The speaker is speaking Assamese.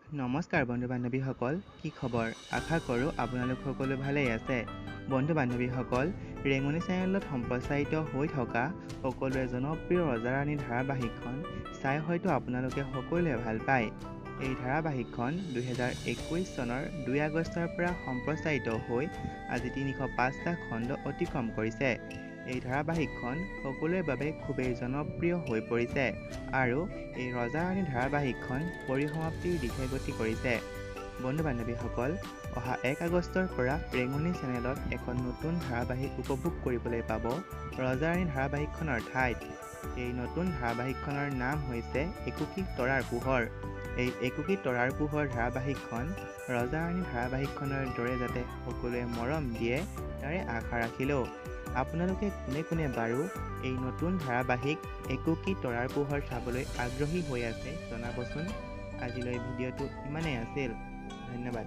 নমস্কাৰ বন্ধু বান্ধৱীসকল, কি খবৰ? আশা কৰোঁ আপোনালোক সকলো ভালেই আছে। বন্ধু বান্ধৱীসকল, ৰেঙনি চেনেলত সম্প্ৰচাৰিত হৈ থকা সকলোৰে জনপ্ৰিয় ৰজা ৰাণী ধাৰাবাহিকখন চাই হয়তো আপোনালোকে সকলোৱে ভাল পায়। এই ধাৰাবাহিকখন 2021 চনৰ 2 আগষ্টৰ পৰা সম্প্ৰচাৰিত হৈ আজি 305টা খণ্ড অতিক্ৰম কৰিছে। এই ধাৰাবাহিকখন সকলোৰে বাবে খুবেই জনপ্ৰিয় হৈ পৰিছে আৰু এই ৰজা ৰাণী ধাৰাবাহিকখন পৰিসমাপ্তিৰ দিশে গতি কৰিছে। বন্ধু বান্ধৱীসকল, অহা 1 আগষ্টৰ পৰা ৰেঙনি চেনেলত এখন নতুন ধাৰাবাহিক উপভোগ কৰিবলৈ পাব ৰজা ৰাণী ধাৰাবাহিকখনৰ ঠাইত। এই নতুন ধাৰাবাহিকখনৰ নাম হৈছে একুকি তৰাৰ পোহৰ। এই একুকি তৰাৰ পোহৰ ধাৰাবাহিকখন ৰজা ৰাণী ধাৰাবাহিকখনৰ দৰে যাতে সকলোৱে মৰম দিয়ে তাৰে আশা ৰাখিলোঁ। আপোনালোকে কোনে কোনে বাৰু এই নতুন ধাৰাবাহিক একুকি তৰাৰ পোহৰ চাবলৈ আগ্ৰহী হৈ আছে জনাবচোন। আজিলৈ ভিডিঅ'টো ইমানেই আছিল, ধন্যবাদ।